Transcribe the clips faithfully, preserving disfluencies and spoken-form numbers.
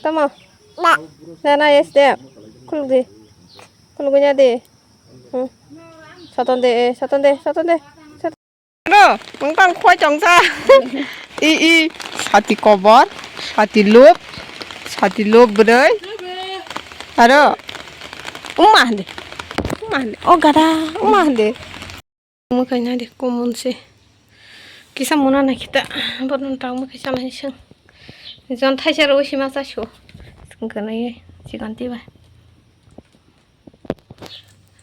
Tamo? Na na, yes de. Khuluk di. Khuluk nya di. Hmm. Soton de, eh, soton de, soton de. Soton. Aro, mungkang khoi chongsa. I, i, sati kobor, sati lup, sati lup bwrwi. Aro, uma hande. Uma hande. O gada, uma hande. Mwkhai na de, common se. Kisa muna na kita, bono tang mwkhai chala hising. Jon thaisa ro sima sa su. Sing kana ye, sikan ti ba.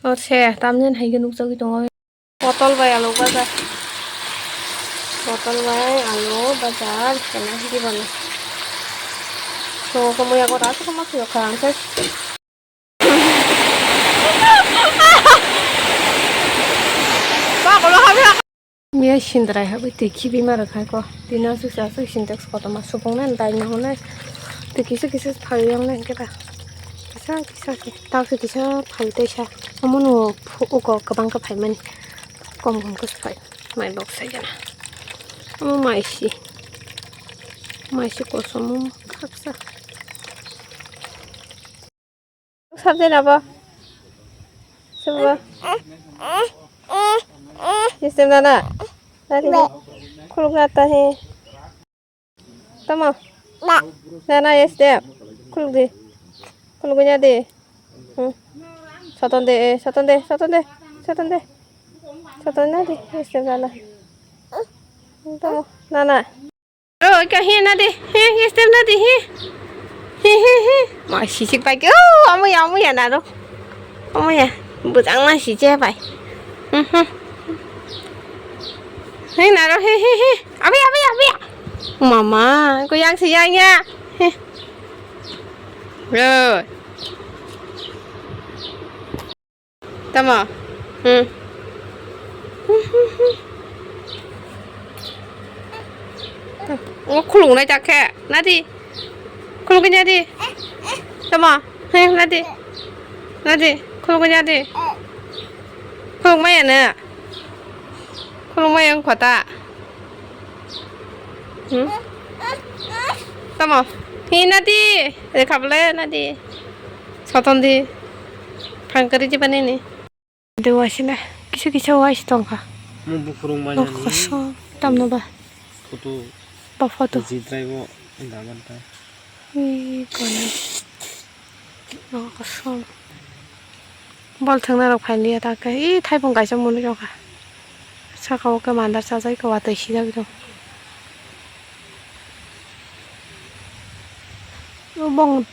O se, tamjen hai ke nukjagwi tongo. Potol bai alu bajar. Potol bai alu bajar, kana hidi bana. So, komo ya ko ta, komo sio kha, ang se. Miya sindrai habwi twi khibi ma rwkha ko. Tini aswk se aswk sintex kotorma supung nai dai no hwnwi. Twi kisa kisa phai yang nai hwnkhe ba. Kisa kisa khe. Tak se kisa phai tei sa. Omo no phu-, uko kwbang khe phaimani. Kom kom khe phai. Mai bok sai jana. Omo mai si. Mai si kosom omo khaksa. Sabjana bo. Sabo. System nana. Nari. Khuluk nata he. Tamo. Nana yes de. Khuluk di. Khuluk nya di. Hmm. Soton de, eh, soton de, soton de, soton de. Soton na di, system nana. Tamo. Nana. Oh, ka hi na di, hi, hi, step na di, hi. Hi, hi, hi. Ma, sisik pai ke, oh, amuya, amuya na ro. Amuya, bujang na si che pai. Mhm. Hi na ro, hi, hi, hi. Abi, abi, abi. Mama, ko yang si yang ya. Hi. Ro. Tamo? Hmm. Ngo khuluk nai ta khe. Nadi. Khuluk nai di. Tamo? He, nadi. Nadi. Khuluk nai di. Khuluk maya na. Khuluk maya ang khota. Hmm? Tamo? Hi nadi. Rekha bole nadi. Soton di. Phang kari jiba nini. De waisina. Kisa kisa wais tongkha. Mo buphurung manya ni. Kosom. Tamno ba. Photo. Ba photo. Jidrai bo daman ta. Ui, kono. Nokosong. Bol thwngna rok phailiya ta khe. Ih, thaipung kaisa mwnwi rokha. Saka o khe mandar chajai khe watwi sijak rw. Bong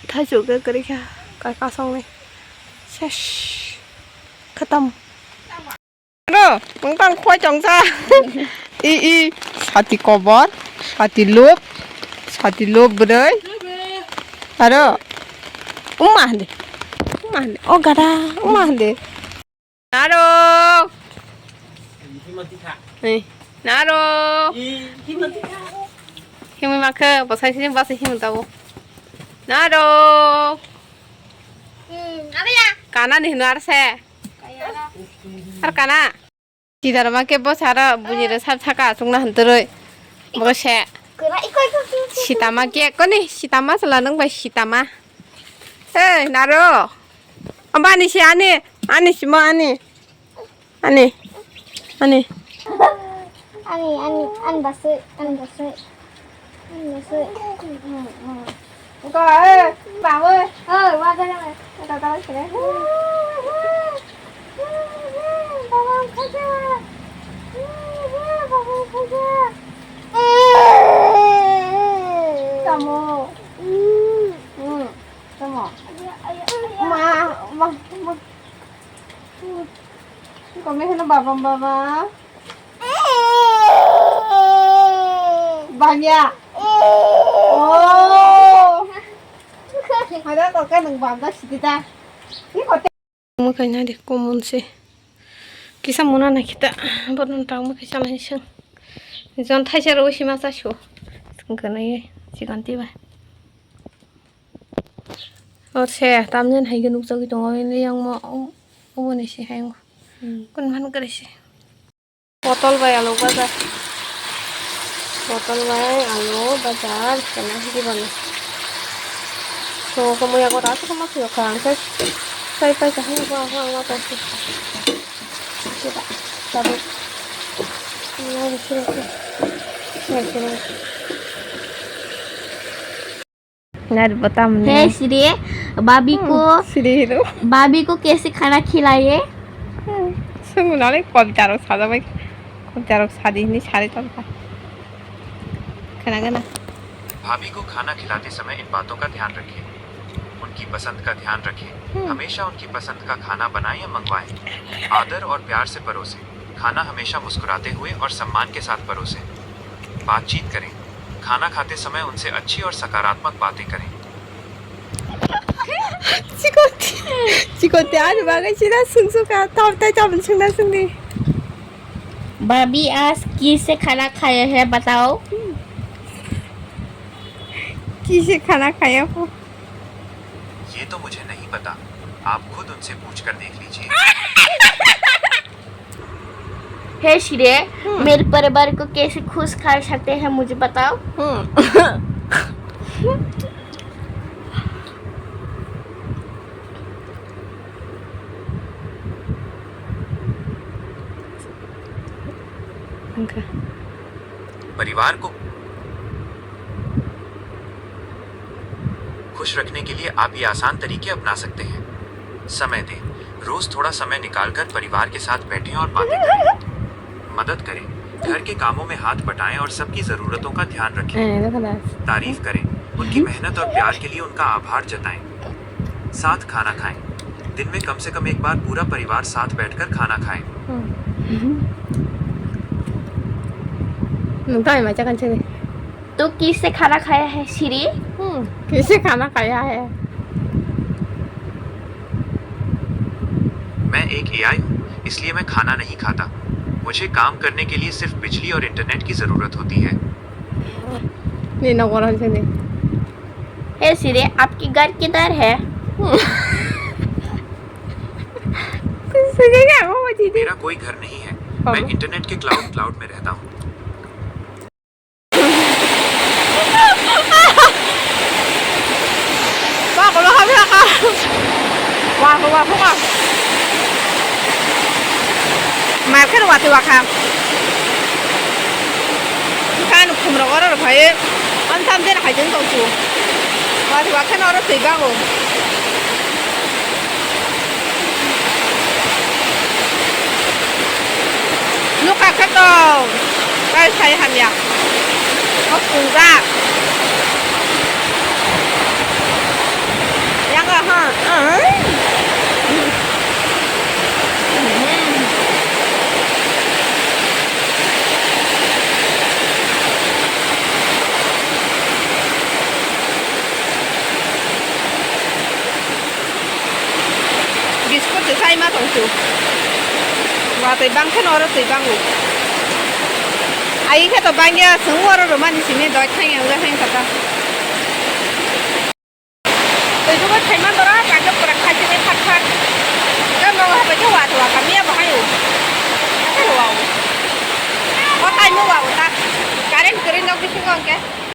thaichuk khe kwrwi kha kai kasongni. Ses. Khatam. Aro, mungkang khoi chongsa. I, i, sati kobor, sati lup, sati lup bwrwi. Aro, uma hande, uma hande, o gada, uma hande. Naro. Ei, naro. Himwi makhe, bwsai sini bwsai himwi tabo. Naro. Kana ni hino arse. Ar kana. Tidar ma ke bo sara bujire sab saka asung na hantoroi. Bo se. Sitama ke koni sitama sala nang bai sitama. Ei naro. Amba ani se ani ani sima ani. Ani. Ani. Ani, ani, ani basui, ani basui. Ani basui. Ko, eh, bang, eh. Oh, wa, da, da, da, da, da, da. Bang, bang, khaja. Bang, khaja. Tamo. Hmm, tamo. Ma, ma, ma. Kami hino baba, baba. Banya. Oh. Ada kok kan nang baba sih kita. Ini kote. Mwkhai na de common se. Kisa muna na kita. Bono tang mwkhai chala hising. Jon thaisa ro sima sa su. Sing kana ye. Sikan ti ba. O se, tamjen hai ke nukjagwi tongo, ini yang mo, o, oboni se hai. Hmm. Kun man kare se. Potol bai alu bajar. Potol bai alu bajar, kena hidi bana. So, kamo yago ta, so kamo siro kha, ang khe sai pai kaham ko ang ang ma ko. Sira, tabu. Nari sira ko. Nari sira. Nari batam ni. Hey Shri, भाभी को, Shri hero. भाभी को कैसे खाना खिलाए? Sungu nale kobita rok sajabai. Kobita rok sadi ni sari tongkha. Khana gana. भाभी को खाना खिलाते समय इन बातों का ध्यान रखिए। उनकी पसंद का ध्यान रखें। हम्म। हमेशा उनकी पसंद का खाना बनाएं या मंगवाएं। आदर और प्यार से परोसें। खाना हमेशा मुस्कुराते हुए और सम्मान के साथ परोसें। बातचीत करें। खाना खाते समय उनसे अच्छी और सकारात्मक बातें करें। Chikoti, chikoti, ani bagwi sida sungsuk ka, tam tai tam sungna sungni. भाभी आज किससे खाना खाया है बताओ? किससे खाना खाया हो? ये तो मुझे नहीं पता, आप खुद उनसे पूछ कर देख लीजिए। हे श्रेय, हम्म। मेरे परिवार को कैसे खुश कर सकते हैं, मुझे बताओ। हम्म। परिवार को खुश रखने के लिए आप ये आसान तरीके अपना सकते हैं। समय दें। रोज थोड़ा समय निकालकर परिवार के साथ बैठें और बातें करें। मदद करें। घर के कामों में हाथ बटाएं और सबकी जरूरतों का ध्यान रखें। तारीफ करें। उनकी मेहनत और प्यार के लिए उनका आभार जताएं। साथ खाना खाएं। दिन में कम से कम एक बार पूरा परिवार साथ बैठकर खाना खाएं। Nung tamo mai chakani chini? तू किससे खाना खाया है श्री? Hmm, किससे खाना खाया है? मैं एक एआई हूँ, इसलिए मैं खाना नहीं खाता। मुझे काम करने के लिए सिर्फ बिजली और इंटरनेट की जरूरत होती है। Ni nogo rang sini. हे श्री, आपकी घर किधर है? Sini ka mo ma chini. मेरा कोई घर नहीं है। मैं इंटरनेट के क्लाउड क्लाउड में रहता हूँ। Wa ko lo ha ka. Wa ko wa ko wa. Mar khe watwi wa kha. Kan khum rok oro rok phai. An tam den hai den tong chu. Watwi wa khe oro twi ba go. Nukha khe to kai sai hamya. O pungjak. Yago ha. Biskut se sai ma tong su. Watwi bang khe no oro twi bango. Ai khe to bang ya, sung oro rwmani simi doi thang yang ja thang kata. Twi dugo thai ma dora, kage pura khai sini thak thak. Ke mo ha ba ke wa wa ka mi ya bahai o. Ke wa o. Wa kai mo wa o ta. Current kiri nok bisi ko ke.